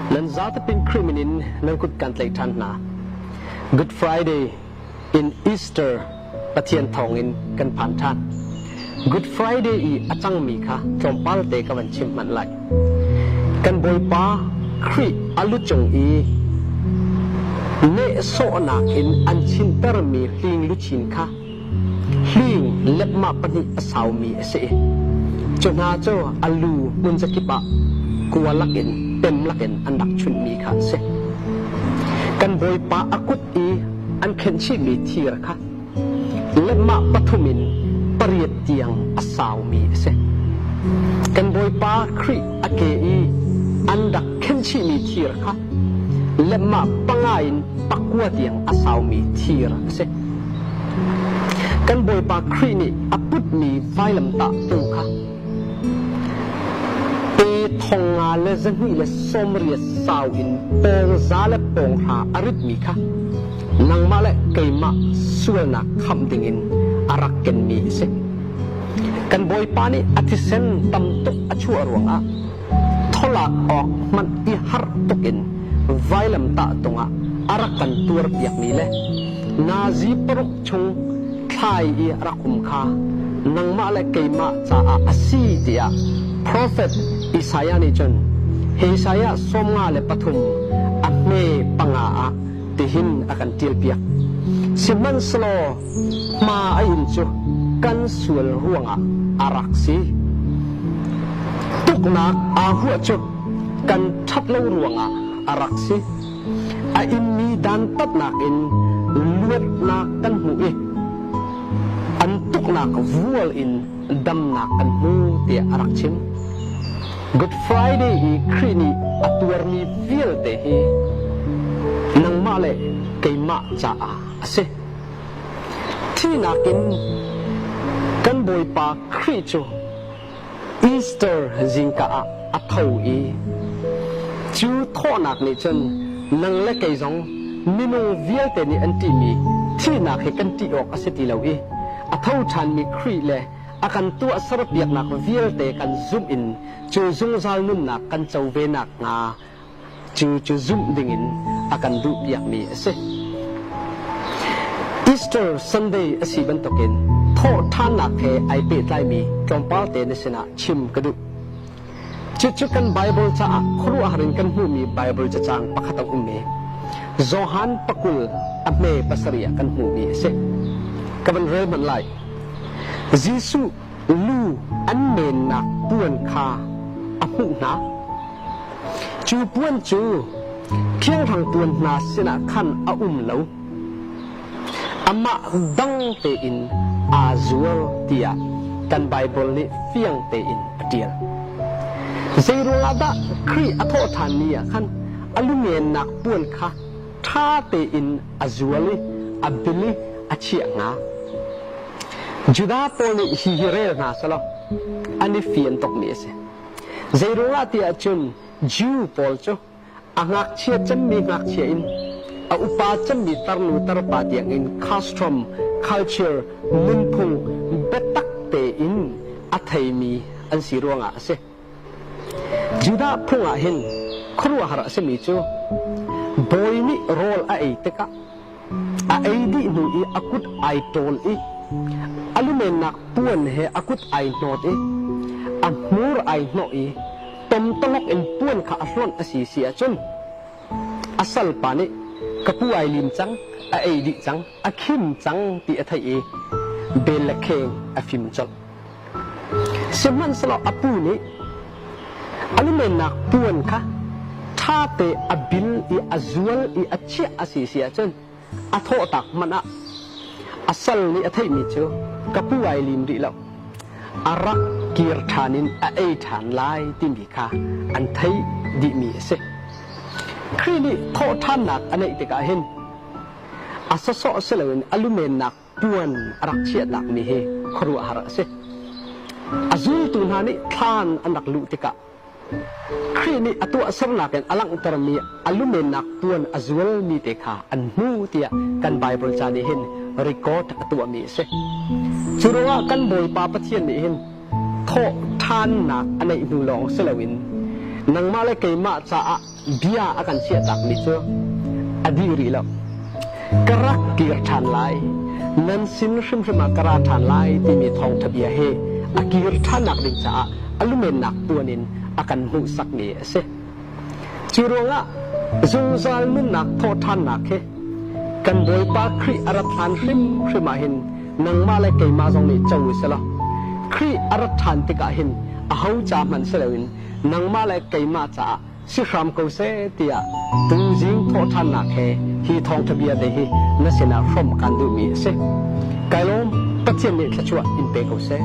Nan zatapin Khrih min in nan kut kan tlaih ṭhan hna. Good Friday in Easter Pathian thawngin kan phan ṭhan. Good Friday i a cangmi kha tlawmpal te ka van chim hmanh lai. Kan Bawipa Khrih a lu cung i nehsawhnak in an chintermi hling luchin kha hling lepmah pahnih a saumi a si i cu hna cu a lu hmun zakip ah kua lakin pem lakin an rak chunhmi kha a si. Kan Bawipa a kut i an khenhchihmi thir kha lemah pathum in pariat tiang a saumi a si. Kan Bawipa Khrih a ke i an rak khenhchihmi thir kha lemah panga in pakua tiang a saumi thir a si. Kan Bawipa Khrih nih a putmi vailamtah tung kha pe thong nga le zahnih le sawmriat sau in pawng za le pawng hra a ritmi kha nangmah le keimah sualnak khamh dingin a rak kenmi a si. Kan Bawipa nih a thisen tam tuk a chuah ruangah tholak awk hmanh i harh tuk in vailamtah tungah a rak kan tuarpiakmi le nazi paruk chung thlai i rak um kha nangmah le keimah caah a si tiah profet Isaiah nih cun Isaiah 53 a hme panga ah tihin a kan ṭialpiak. Sihmanhsehlaw hma a in cu kan sual ruangah a rak si. Tuknak aa huah cu kan ṭhat lo ruangah a rak si. A inmi dantatnak in luatnak kan hmu i an tuknak vual in damnak kan hmu tiah a rak chim. Good Friday i Khrih nih a tuarmi vialte hi nangmah le keimah caah a si. Thihnak in kan Bawipa Khrih cu Easter zingka ah a tho i cu thawhnak nih cun nang le kei zong minung vialte nih an ṭihmi thihnak hi kan ṭih awk a si ti lo i a tho ṭhanmi Khrih le a kan tuahserpiaknak vialte kan zumh in cu zungzal nunnak kan co ve nakhnga cu cu zumh dingin a kan duhpiakmi a si. Easter Sunday a si bantukin thawhṭhannak he ai pehtlaimi tlawmpal te na sinah chim ka duh. Cucu kan Bible caah khuaruahhar in kan hmuhmi Bible cacang pakhat a um i Johan pakul a hme pasarih ah kan hmuhmi a si. Ka van rel hmanh lai. Jesuh lu an mennak puan kha a hmuh hna. Cu puan cu khianghrang puan hna sinah khan a um lo. Amah dang tein aa zual tiah kan Baibal nih fiang tein a ṭial. Zeiruangah dah Khrih a thawhṭhan ni ah khan a lungennak puan kha ṭha tein a zual i a bil i a chiah hnga? Judah pawl nih hihi rel hna selaw an i fian tukmi a si. Zeiruangah tiah cun Jew pawl cu a ngakchia cemmi ngakchia in a upa cemmi tarnu tarpa tiangin custom, culture, nunphung biatak tein a theimi an si ruangah a si. Judah phung ah hin khuaruahhar a simi cu bawi nih rawl a ei tikah a ei dih hnu i a kut ai ṭawl i a lumennak puan he a kut ai hnawt i a hmur ai hnawh i tomtalok in puan kha a hlonh a si si ahcun a salpa nih ka pu ai lim cang a ei dih cang a khim cang ti a theih i bel le kheng a fim colh. Sihmanhsehlaw a pu nih a lumennak puan kha ṭhate a bil i a zual i a chiah a si si ahcun a thawhtak hmanh ah a sal nih a theihmi cu ka pu ai lim rih lo a rak kir ṭhan in a ei ṭhan lai timi kha an theih dihmi a si. Khrih nih thawhṭhannak a neih tikah hin a sawsawh si loin a lumennak puan a rak chiahtakmi hi khuaruahhar a si. A zultu hna nih thlan an rak luh tikah Khrih nih a tuahsernak in a langhtermi a lumennak puan a zualmi te kha an hmu tiah kan Baibal ca nih hin record a tuahmi a si. Cu ruangah kan Bawipa Pathian nih hin thawh ṭhannak a neih hnu lawng si loin Nangmah le keimah caah bia a kan chiahtakmi cu a dih rih lo. Ka rak kir ṭhan lai, nan sin hrimhrim ah ka ra ṭhan lai timi thawngṭha bia hi a kir ṭhannak ding caah a lumennak puan in a kan hmuhsakmi a si. Cu ruangah zungzal nunnak thawhṭhannak hi kan Bawipa Khrih a rat hlan hrimhrim ah hin nangmah le keimah zong nih co u sih law Khrih a rat ṭhan tikah hin aho ca hmanh si loin nangmah le keimah caah si hram ko seh tiah tuzing thawhṭhannak he hi thawngṭha bia te hi na sinah hrawmh kaan duhmi a si. Kai lawm, Pathian nih thluachuah in pe ko seh.